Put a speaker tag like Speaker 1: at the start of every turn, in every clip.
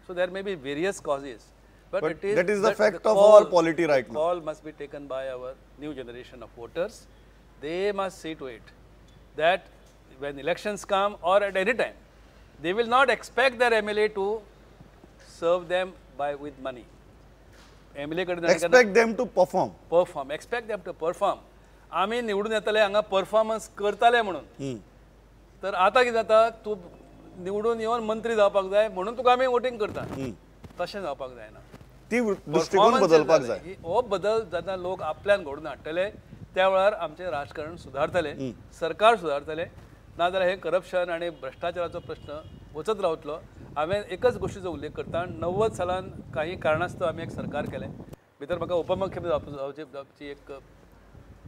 Speaker 1: So there may be various causes, but it is
Speaker 2: that is the fact of our polity right now.
Speaker 1: Call must be taken by our new generation of voters. They must see to it that when elections come or at any time, they will not expect their MLA to serve them by with money. MLA कडेन
Speaker 2: expect them to perform.
Speaker 1: Perform, expect them to perform. आमी निवडून येतले हांगा performance करताले म्हणून, तर आतां कितें जाता, तूं निवडून येवन मंत्री जावपाक जाय म्हणून तुका आमी वोटींग करता, तशें जावपाक जायना.
Speaker 2: ती दृष्टिकोन बदलपाक जाय.
Speaker 1: हो बदल जेन्ना लोक आपल्यान घडोवन हाडटले त्या वेळार आमचें राजकारण सुदारतलें, सरकार सुदारतलें. नाजाल्यार हें करप्शन आनी भ्रश्टाचाराचो प्रश्न वचत रावतलो. हांवें एकच गोश्टीचो उल्लेख करता, 90 सालान काही कारणास्तव आमी एक सरकार केलें, भितर म्हाका उपमुख्यमंत्री जावची एक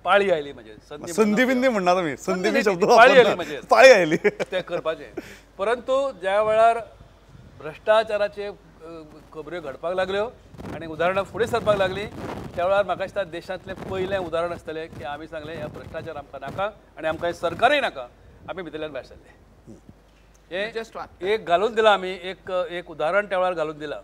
Speaker 1: पाळी आयली, म्हणजे
Speaker 2: संदी बिंदी म्हणना तुमी, संदी शब्द
Speaker 1: पाळी आयली, म्हणजे
Speaker 2: पाळी आयली
Speaker 1: तें करपाचें. परंतु ज्या वेळार भ्रश्टाचाराचे खबऱ्यो घडपाक लागल्यो आनी उदाहरणां फुडें सरपाक लागलीं, त्या वेळार म्हाका दिसता देशांतलें पयलें उदाहरण आसतलें की आमी सांगलें ह्या भ्रश्टाचार आमकां नाका आनी आमकां हें सरकारय नाका, आमी भितरल्यान भायर सरले. हें एक घालून दिलां आमी, एक एक उदाहरण त्या वेळार घालून दिलां.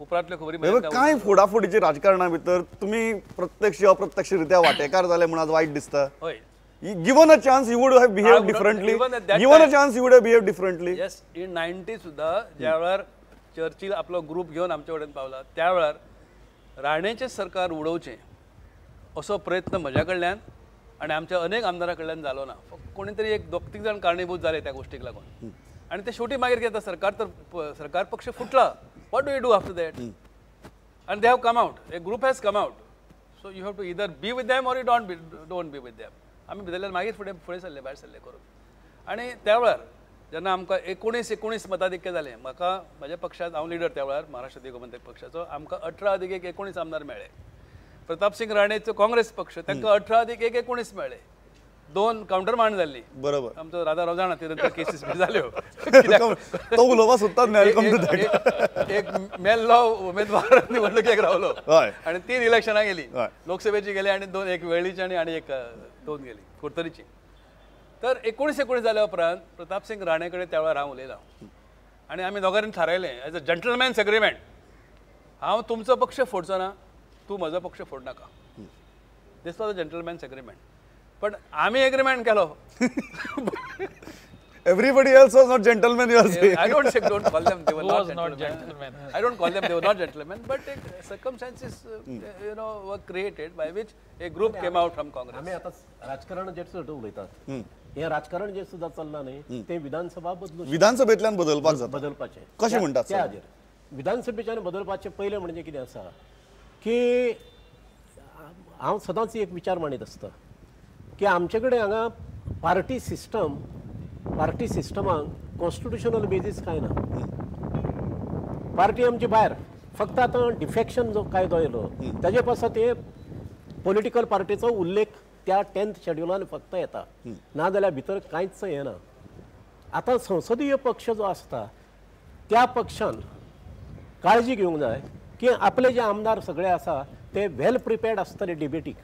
Speaker 1: उपरांतल्यो खबरी
Speaker 2: कांय फोडाफोडीचे राजकारणा भितर तुमी प्रत्यक्ष अप्रत्यक्ष रित्या वांटेकार जाले म्हूण आज वायट दिसता.
Speaker 1: हय,
Speaker 2: Given a chance, you would have behaved differently. Given a chance, you would have behaved differently.
Speaker 1: Yes, in 90 सुद्धा ज्या वेळार चर्चिल आपलो ग्रुप घेवन आमचे कडेन पावला त्या वेळार राणेचें सरकार उडोवचें असो प्रयत्न म्हज्या कडल्यान आनी आमच्या अनेक आमदारा कडल्यान जालो ना. कोणी तरी एक दोग तीग जाण कारणीभूत जाले त्या गोश्टीक लागून, आनी ते शेवटी मागीर कितें जाता, सरकार तर सरकार पक्ष फुटला. What do you do after that? And they have come out, a group has come out, so you have to either be with them or you don't be with them. आमी भितरल्यान मागीर फुडें फुडें सरले, भायर सरले करून. आनी त्या वेळार जेन्ना आमकां 19 मताधिक्य जालें, म्हाका म्हज्या पक्षांत हांव लिडर त्या वेळार महाराष्ट्र गोमंतक पक्षाचो, आमकां 18 + 1 19 आमदार मेळ्ळे. प्रतापसिंग राणेचो काँग्रेस पक्ष तांकां 18 + 1 19 मेळ्ळे. 2 कावंटर मांड जाल्ली,
Speaker 2: बरोबर,
Speaker 1: आमचो राधा राव जाणा, ते नंतर केसीस बी जाल्यो.
Speaker 2: तो उलोवपा सोदतात.
Speaker 1: एक मेल्लो उमेदवार निवडणुकेक रावलो आनी 3 इलेक्शनां गेली, लोकसभेची गेली आनी 2, एक वेळ्ळीची आनी एक 2 गेली कुडतरीची. तर 19 जाल्या उपरांत प्रतापसिंग राणे कडेन त्या वेळार हांव उलयलां आनी आमी दोगांनी थारायलें एज अ जंटलमॅन्स एग्रीमेंट, हांव तुमचो पक्ष फोडचो ना, तूं म्हजो पक्ष फोडनाका. This was a gentleman's agreement. पण आमी एग्रीमेंट केलो.
Speaker 2: Everybody else was not gentlemen, you are saying.
Speaker 1: I don't say, don't call them, they were not
Speaker 3: gentlemen.
Speaker 1: Gentlemen. I don't call them, they were not gentlemen, but circumstances, you know, were created by which a group came out from Congress.
Speaker 4: आमी आतां राजकारण जे सुद्दां उलयतात, हें राजकारण जे सुद्दां चल्लां न्ही तें विधानसभा बदलू,
Speaker 2: विधानसभेंतल्यान बदलपाक जाता.
Speaker 4: बदलपाचें
Speaker 2: कशें म्हणटात
Speaker 4: त्या हाजेर विधानसभेच्यान बदलपाचें पयलें म्हणजे कितें आसा की हांव सदांच एक विचार मांडीत आसता की आमचे कडेन हांगा पार्टी सिस्टम, पार्टी सिस्टमाक कॉन्स्टिट्युशनल बेजीस कांय ना. पार्टी आमची भायर, फक्त आतां डिफेक्शन जो कायदो येयलो ताजे पासत हे पॉलिटिकल पार्टीचो उल्लेख त्या 10th शेड्युलान फक्त येता, नाजाल्यार भितर कांयच येना. आतां संसदीय पक्ष जो आसता त्या पक्षान काळजी घेवंक जाय की आपले जे आमदार सगळे आसा ते वेल प्रिपेर्ड आसतले डिबेटीक.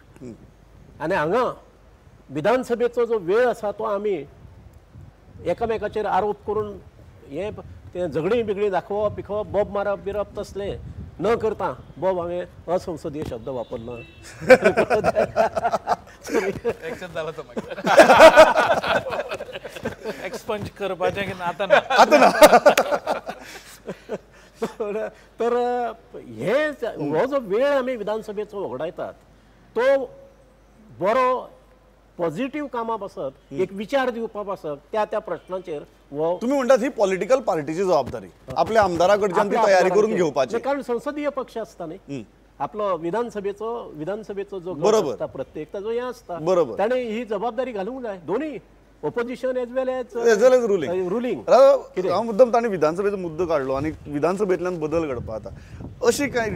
Speaker 4: आनी हांगा विधानसभेचो जो वेळ आसा तो आमी एकामेकाचेर आरोप करून हे ते झगडीं बिगडीं दाखोवप बिखोवप, बोब मारप बिरप तसलें न करता, बोब हांवें असंसदीय शब्द वापरलो.
Speaker 1: एक्सेप्ट जाला तो मागीर
Speaker 3: एक्सपंज करपाचें की आतां ना,
Speaker 2: आतां ना.
Speaker 4: तर हे हो जो वेळ आमी विधानसभेचो वगडायतात तो बरो पॉझिटिव्ह कामा पासत, एक विचार दिवपा पासत त्या त्या प्रश्नाचेर.
Speaker 2: तुमी म्हणटात ही पॉलिटिकल पार्टीची जबाबदारी, आपल्या आमदारा कडच्यान ती तयारी करून घेवपाची,
Speaker 4: कारण संसदीय पक्ष आसता न्ही आपलो विधानसभेचो, विधानसभेचो जो गट आसता प्रत्येक ताजो हें आसता,
Speaker 2: बरोबर,
Speaker 4: ताणें ही जबाबदारी घालूंक जाय दोनूय opposition as well as
Speaker 2: ruling.
Speaker 4: Ruling.
Speaker 2: हांव मुद्दम ताणें विधानसभेचो मुद्दो काडलो आनी विधानसभेंतल्यान बदल घडपा. आतां अशी कांय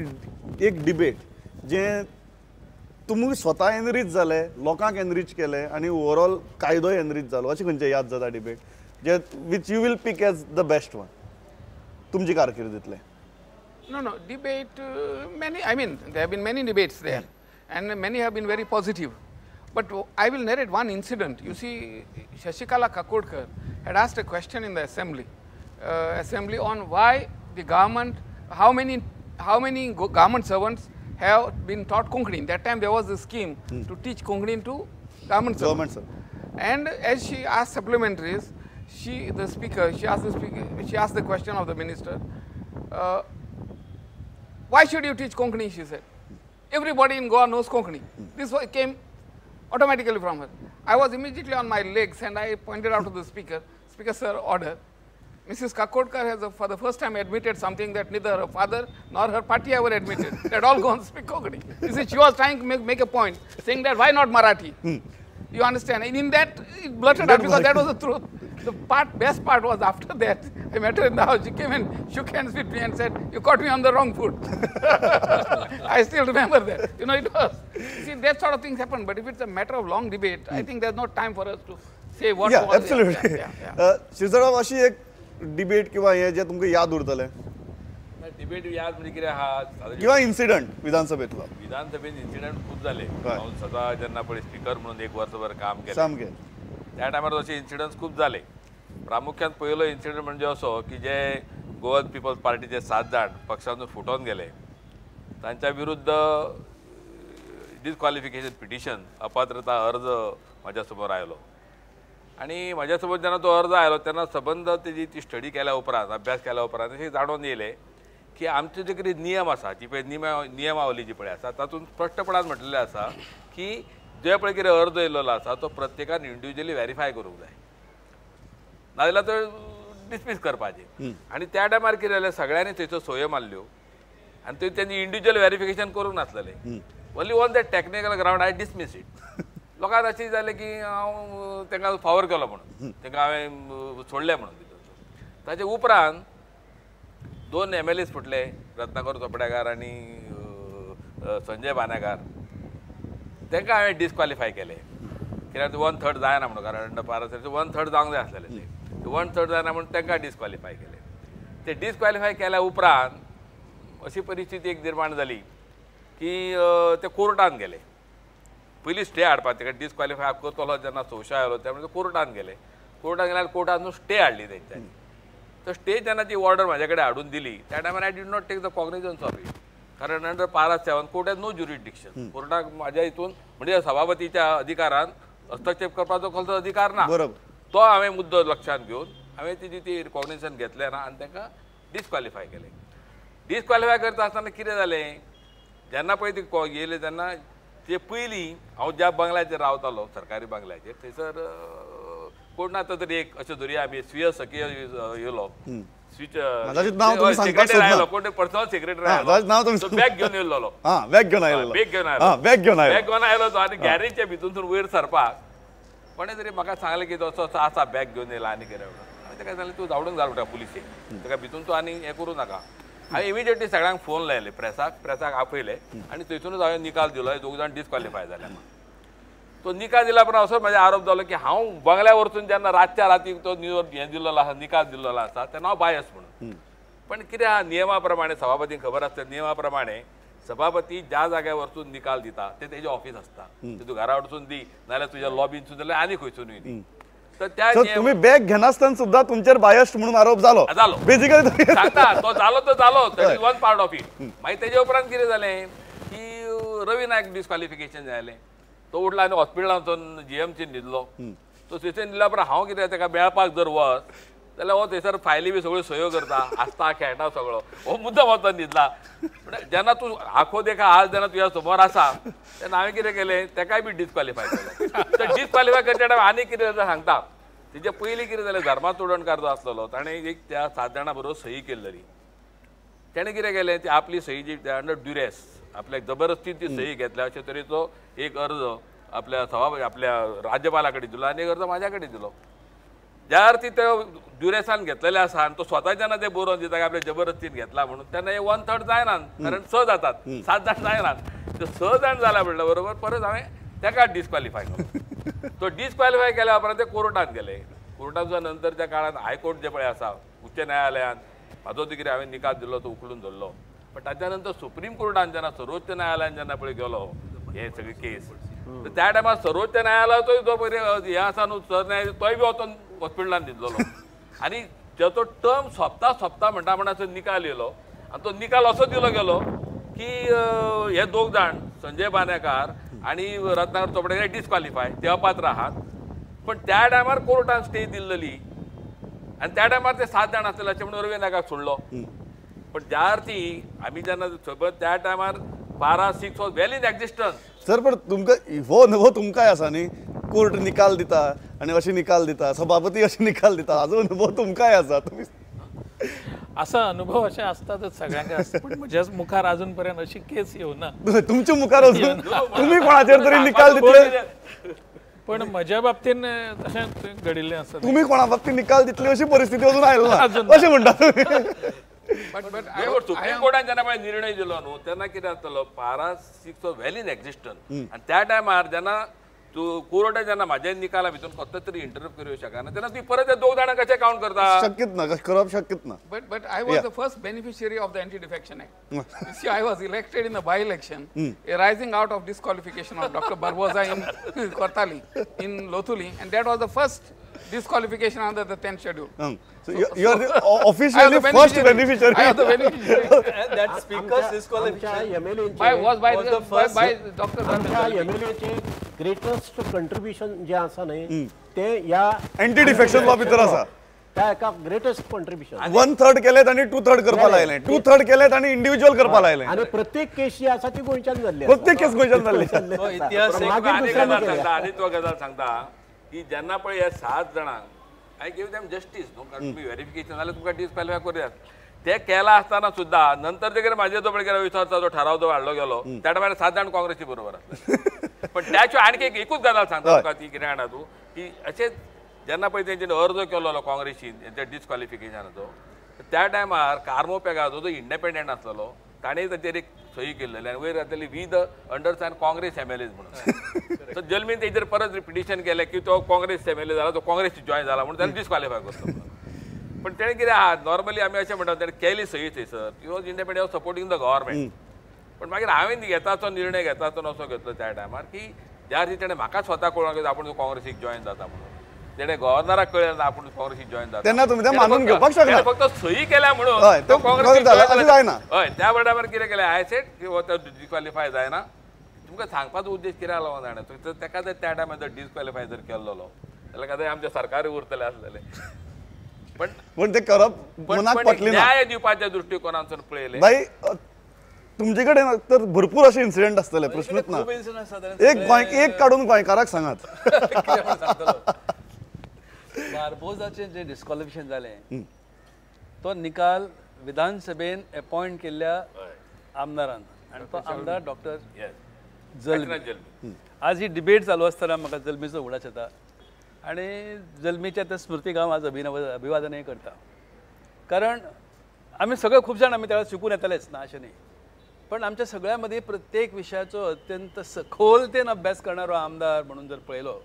Speaker 2: एक डिबेट जें तुमी स्वता एनरीच जाले, लोकांक एनरीच केले आनी ओवरऑल कायदोय एनरीच जालो, अशें खंयचें याद जाता debate J which you will pick as the best one तुमची कारकिर्दींतलें?
Speaker 5: No, no, debate, many, I mean, there have been many debates there and many have been very positive. But I will narrate one incident. You see, Shashikala Kakodkar had asked a question in the assembly on why the government, how many government servants have been taught Konkani. That time there was a scheme to teach Konkani to government servants. And as she asked supplementaries, she asked the question of the minister, why should you teach Konkani, she said. Everybody in Goa knows Konkani. This came automatically from her. I was immediately on my legs and I pointed out to the speaker, Speaker sir, order. Mrs. Kakodkar has for the first time admitted something that neither her father nor her party ever admitted, that all Goans speak Konkani. You see, she was trying to make a point, saying that why not Marathi? You understand? And in that, it blurted out because that was the truth. The best part was after that, I met her in the house. She came and shook hands with me and said, you caught me on the wrong foot. I still remember that. You know, it was. See, that sort of things happen. But if it's a matter of long debate, I think there's no time for us to say what was.
Speaker 2: Absolutely. Shirsat, अशी एक debate किंवा हे जे तुमकां याद उरतले?
Speaker 6: Debate याद म्हणजे कितें आहा
Speaker 2: किंवा इन्सिडंट विधानसभेतलो?
Speaker 6: विधानसभेत इन्सिडंट खूब जाले. हांव सदां जेन्ना पळय स्पिकर म्हणून एक वर्सभर काम केलें
Speaker 2: सामकें,
Speaker 6: त्या टायमार अशे इन्सिडंट्स खूब जाले. प्रामुख्यान पयलो इन्सिडंट म्हणजे असो की जे गोवन पिपल्स पार्टीचे 7 जाण पक्षांतून फुटोवन गेले, तांच्या विरुद्ध डिस्क्वॉलिफिकेशन पिटिशन, अपात्रता अर्ज म्हाज्या समोर आयलो. आनी म्हाज्या समोर जेन्ना तो अर्ज आयलो तेन्ना सबंद तेजी ती स्टडी केल्या उपरांत, अभ्यास केल्या उपरांत अशें जाणून येयलें की आमचे जे कितें नियम आसा, जी पळय नियमावली जी पळय आसा तातूंत स्पश्टपणान म्हटलेलें आसा की जे पळय कितें अर्ज येयल्लो आसा तो प्रत्येकान इंडिविज्युअली वेरीफाय करूंक जाय, नाजाल्यार तो डिसमीस करपाचें. आनी त्या टायमार कितें जालें, सगळ्यांनी थंयसर सयो मारल्यो आनी थंय तेंचे इंडिविज्युअल वेरिफिकेशन करूंक नासलेलें. Only on that technical ground I dismiss it. लोकांक अशें जालें की हांव तांकां फावर केलो म्हणून, तांकां हांवें सोडलें म्हणून भितर. ताचे उपरांत 2 MLAs फुटले, रत्नाकर चोपडेकार आनी संजय बानाकार, तांकां हांवें डिस्क्वॉलिफाय केले. कित्याक 1/3 जायना म्हणून, कारण पारासर 1/3 जावंक जाय आसलेलें, ते 1/3 जायना म्हणून तांकां डिस्क्वॉलिफाय केले. ते डिस्क्वॉलिफाय केल्या उपरांत अशी परिस्थिती एक निर्माण जाली की ते कोर्टान गेले. पयलीं स्टे हाडपाक, ताका डिस्क्वॉलिफाय करतलो जेन्ना संशय आयलो त्या कोर्टान गेले. कोर्टान गेल्यार कोर्टान स्टे हाडली तेंच्यांनी. तर स्टे जेन्ना ती ऑर्डर म्हाज्या कडेन हाडून दिली त्या टायमार I did not take the cognizance of it, कारण under para 7 court has no jurisdiction. कोर्टाक म्हाज्या हितून म्हणजे सभापतीच्या अधिकारान हस्तक्षेप करपाचो कसलो अधिकार ना. तो हांवें मुद्दो लक्षांत घेवन हांवें तेजी ती कॉग्निजन्स घेतलें ना आनी तांकां डिस्क्वॉलिफाय केलें. डिस्क्वॉलिफाय करता आसतना कितें जालें, जेन्ना पळय ती येयले तेन्ना ते पयलीं हांव ज्या बंगल्याचेर रावतालो, सरकारी बंगल्याचेर, थंयसर कोण ना तरी एक अशें धरुया आमी स्वीय सखी येयलो, सेक्रेटरी आयलो, कोण पर्सनल सेक्रेटरी आयलो, बॅग घेवन येयल्लो,
Speaker 2: बॅग घेवन आयलो,
Speaker 6: बॅग घेवन आयलो तो. आनी गॅरेजच्या भितून वयर सरपाक कोणें तरी म्हाका सांगलें की तो असो आसा, बॅग घेवन येयला आनी कितें. हांवें ताका सांगलें तूं धांवडून घाल पुलिसेक, ताका भितून तूं आनी हें करूं नाका. हांवें इमिजिएटली सगळ्यांक फोन लायले, प्रेसाक आपयले आनी थंयसरूच हांवें निकाल दिलो, दोग जाण डिस्क्वॉलिफाय जाले. तो निकाल दिला उपरांत असो म्हाजो आरोप जालो की हांव बंगल्यार वचून जेन्ना रातच्या राती तो हें दिल्लो आसा, निकाल दिल्लो आसा, तेन्ना हांव बायस म्हणून. पण कितें आहा, नियमा प्रमाणे सभापतींक खबर आसता, नियमा प्रमाणे सभापती ज्या जाग्यार वचून निकाल दिता ते तेजें ऑफीस आसता, ते तूं घरा वचून दी नाजाल्यार तुज्या लॉबीनसून जाल्यार आनी खंयसुनूय दी. तर त्या
Speaker 2: तुम्ही बॅग घेनासतना सुद्धा तुमचेर बायस्ट म्हणून आरोप जालो.
Speaker 6: जालो
Speaker 2: बेसिकली
Speaker 6: सांगता तो जालो तो जालो, that is one part of it. मागीर तेजे उपरांत कितें जालें की रवी नायक डिस्क्वॉलिफिकेशन जालें, तो उठला आनी हॉस्पिटलान वचून GMC न्हिदलो. तो थंयसर न्हिदल्या उपरांत हांव कितें ताका मेळपाक जर वच जाल्यार हो थंयसर फायली बी सगळ्यो सयो करता, आसता खेळटा सगळो, हो मुद्दम वचून न्हिदला. जेन्ना तूं आखो देखा आज जेन्ना तुज्या समोर आसा तेन्ना हांवें कितें केलें, ताकाय बी डिस्क्वॉलिफाय केलें. तर डिस्क्वॉलिफाय करच्या टायमार आनी कितें जाता सांगता, तेजे पयलीं कितें जालें, धर्मा चोडणकार जो आसलेलो ताणें एक त्या 7 जाणां बरोबर सही केल्ली. तेणें कितें केलें, ती आपली सही जी अंडर ड्युरेस आपल्याक जबरदस्तीन ती सही घेतल्या अशे तरेचो एक अर्ज आपल्या सभापती आपल्या राज्यपाला कडेन दिलो आनी एक अर्ज म्हाज्या कडेन दिलो. ज्या अर्थी ते ड्युरेसान घेतलेले आसा आनी तो स्वता जेन्ना ते बरोवन दिता आपल्या जबरदस्तीन घेतला म्हणून, तेन्ना हे 1/3 जायना, कारण 6 जातात, 7 जाण जायनात. ते 6 जाण जाल्या म्हणल्या बरोबर परत हांवें ताका डिस्क्वॉलिफाय केलो. तो डिस्क्वॉलिफाय केल्या उपरांत ते कोर्टान गेले. कोर्टाच्या नंतरच्या काळान हायकोर्ट जे पळय आसा, उच्च न्यायालयान म्हाजो कितें हांवें निकाल दिलो तो उखलून धरलो. पण ताच्या नंतर सुप्रीम कोर्टान जेन्ना, सर्वोच्च न्यायालयान जेन्ना पळय गेलो हे सगळी केस, तर त्या टायमार सर्वोच्च न्यायालयाचोय जो पळय हें आसा न्हू सरन्यायाधीश, तोय बी वचून हॉस्पिटलान न्हिदलेलो. आनी तो टर्म सोंपता सोंपता म्हणटा म्हणटा निकाल येयलो आनी तो निकाल असो दिलो गेलो की हे दोग जाण संजय बानेकार आनी रत्नाकर चोपडेकर हे डिस्क्वॉलिफाय, ते अपात्र आहात. पण त्या टायमार कोर्टान स्टे दिल्ली आनी त्या टायमार ते 7 जाण आसले अशें म्हणून रवी नायकाक सोडलो. पण ज्या अर्थी आमी जेन्ना त्या टायमार para 6 was well in existence.
Speaker 2: Sir पण तुमकां हो अनुभव तुमकांय आसा न्ही, कोर्ट निकाल दिता आनी अशें निकाल दिता, सभापती अशें निकाल दिता, हाजो अनुभव तुमकांय आसा. तुमी
Speaker 3: असा अनुभव अशे आसतातच सगळ्यांक आसता, पण म्हज्याच मुखार अजून पर्यंत अशी केस येवना.
Speaker 2: तुमच्या मुखार अजून तुमी कोणाचेर तरी निकाल दितले?
Speaker 3: पण म्हज्या बाबतीन तशें घडिल्लें आसा.
Speaker 2: तुमी कोणा बाबतीन निकाल दितले अशी परिस्थिती अजून आयला ना अशें म्हणटा तुमी?
Speaker 6: सुप्रीम कोर्टान जेन्ना पळय निर्णय दिलो न्हू तेन्ना कितें जातलो, para 6 was well in existence. आनी त्या टायमार जेन्ना तूं कोर्टान जेन्ना म्हाज्या निकाला भितर कसलो तरी इंटरप्ट करूंक शकना तेन्ना तुवें परत त्या दोग जाणांक कशें कावंट करता?
Speaker 2: शक्यच ना, करप शक्यच ना.
Speaker 5: But I was the first beneficiary of the Anti-Defection Act. You see, I was elected in a by-election arising out of disqualification of Dr. Barbosa in Cortalim, in Lothuli, and that was the first disqualification under the 10th schedule.
Speaker 2: So you are the officially first beneficiary.
Speaker 5: I am the beneficiary.
Speaker 1: And that speaker's disqualification
Speaker 5: was by Dr. Barbosa.
Speaker 4: MLA greatest contribution जे आसा न्ही ते ह्या
Speaker 2: anti defection law भितर आसा.
Speaker 4: त्या एका greatest contribution.
Speaker 2: 1/3 केलें आनी 2/3 करपा लायलें, 2/3 केलें आनी इंडिव्हिज्युअल करपा लायलें.
Speaker 4: आनी प्रत्येक केस जी आसा ती गोंयच्यान जाल्ली,
Speaker 2: प्रत्येक केस गोंयच्यान जाल्ली.
Speaker 6: आनी तो गजाल सांगता की जेन्ना पळय ह्या 7 जाणांक I give them justice न्हू, कारण तुमी व्हेरिफिकेशन जाल्यार तुमकां डिस्क्वॉलिफाय करुयात. ते केला आसतना सुद्दां नंतर ते कितें म्हाजे तो पळय कितें विचारता जो ठराव जो हाडलो गेलो त्या टायमार 7 जाण काँग्रेसी बरोबर आसले. पण त्याच्या आणखी एकूच गजाल सांगता तुका ती कितें जाणा तूं की अशेंच जेन्ना पळय तेंच्यांनी अर्ज केलो काँग्रेसीन तेंच्या डिस्क्वॉलिफिकेशनाचो त्या टायमार कार्मो पेगाचो जो इंडिपेंडंट आसलेलो ताणें ताचेर एक सही केल्लेली आनी वयर घातलेली with undersign Congress MLAs म्हणून. सो जल्मीन तेजेर परत पिटिशन केलें की तो काँग्रेस एमएलए जाला, तो काँग्रेस जॉयन जाला म्हणून ताणें डिस्क्वॉलिफाय करतो. पण तेणें कितें आहा नॉर्मली आमी अशें म्हणटा तेणें केली सही थंयसर, he was independent, was supporting the government. पण मागीर हांवें घेता तो निर्णय घेता तो असो घेतलो त्या टायमार की ज्या दिसा तेणें म्हाका स्वता कळोंक जाय आपूण काँग्रेसीक जॉयन जाता म्हणून, तेणें गव्हर्नराक कळ्ळें ना आपूण काँग्रेसीक जॉयन जाता
Speaker 2: तेन्ना तुमी तें मानून घेवपाक शकना.
Speaker 6: फक्त सही केल्या म्हणून तो काँग्रेसीक जायना. हय, त्या टायमार कितें केलें I said की हो तो डिस्क्वॉलिफाय जायना. तुमकां सांगपाचो उद्देश कितें आसलो जाणा, ताका जर त्या टायमार जर डिस्क्वॉलिफाय जर केल्लो जाल्यार कदाचित आमचें सरकारूय उरतलें आसलेलें. पण
Speaker 2: पण ते करप मनाक पटलें ना.
Speaker 6: न्याय दिवपाच्या दृश्टिकोनांतसून पळयलें
Speaker 2: बाई तुमचे कडेन तर भरपूर अशे इन्सिडंट आसतले, प्रश्नूच ना. एक एक काडून गोंयकाराक सांगात.
Speaker 1: बार्बोजाचें जें डिस्क्वॉलिफिकेशन जालें तो निकाल विधानसभेन अपॉयंट केल्ल्या आमदारान, आनी तो आमदार डॉक्टर जल्मी. आज ही डिबेट चालू आसतना म्हाका जल्मीचो उगडास येता आनी जल्मीच्या त्या स्मृतीक हांव आज अभिवादनय करता. कारण आमी सगळे खूब जाण आमी त्या वेळार शिकून येतालेच ना अशें न्ही, पण आमच्या सगळ्या मदीं प्रत्येक विशयाचो अत्यंत सखोलतेन अभ्यास करणारो आमदार म्हणून जर पळयलो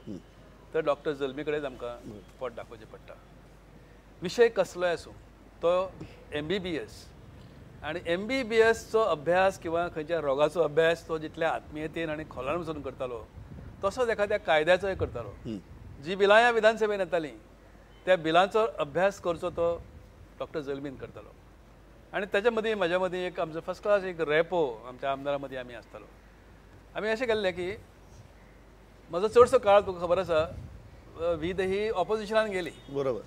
Speaker 1: तर डॉक्टर जल्मी कडेन आमकां पोट दाखोवचें पडटा. विशय कसलोय आसूं, तो MBBS आनी MBBSचो अभ्यास किंवा खंयच्या रोगाचो अभ्यास तो जितल्या आत्मीयतेन आनी खोलान वचून करतालो तसोच एखाद्या कायद्याचोय करतालो. जी बिलां ह्या विधानसभेन येतालीं त्या बिलांचो अभ्यास करचो तो डॉक्टर जल्मीन करतालो. आनी ताच्या मदीं म्हाज्या मदीं एक आमचो फर्स्ट क्लास एक रेपो आमच्या आमदारां मदीं आमी आसतालो. आमी अशें केल्लें की म्हजो चडसो काळ तुका खबर आसा वीद ही ऑपोजिशनान गेली,
Speaker 2: बरोबर.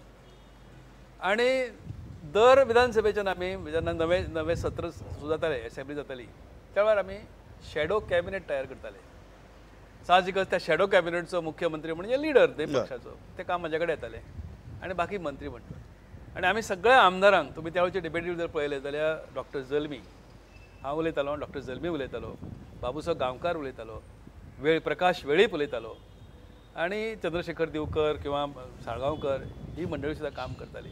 Speaker 1: आनी दर विधानसभेच्यान आमी जेन्ना नवे नवे सत्र सुरू जातालें, एसेंब्ली जाताली, त्या वेळार आमी शेडो कॅबिनेट तयार करताले. साहजिकच त्या शेडो कॅबिनेटचो मुख्यमंत्री म्हणजे लिडर ते पक्षाचो, ते काम म्हज्या कडेन येतालें आनी बाकी मंत्री म्हणटात. आनी आमी सगळ्या आमदारांक तुमी त्या वेळचे डिबेटीर जर पळयलें जाल्यार डॉक्टर जल्मी हांव उलयतालो, डॉक्टर जल्मी उलयतालो, बाबूसो गांवकार उलयतालो, प्रकाश वेळीप उलयतालो आनी चंद्रशेखर दिवकर किंवा साळगांवकर ही मंडळी सुद्दां काम करताली.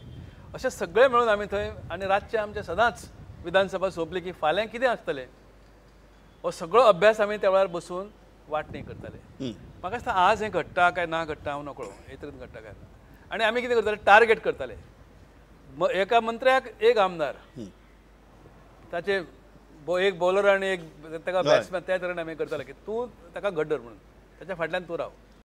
Speaker 1: अशें सगळें मेळून आमी थंय आनी रातचें आमचें सदांच विधानसभा सोंपली की फाल्यां कितें आसतलें हो सगळो अभ्यास आमी त्या वेळार बसून वांटणी करताले. म्हाका दिसता आज हें घडटा काय ना घडटा हांव नकळो, हे तरेन घडटा काय ना. आनी आमी कितें करताले, टार्गेट करताले एका मंत्र्याक एक आमदार, ताचे एक बॉलर आनी एक ताका बॅट्समॅन, त्या तरेन आमी करताले की तूं ताका घट धर म्हणून ताच्या फाटल्यान तूं राव.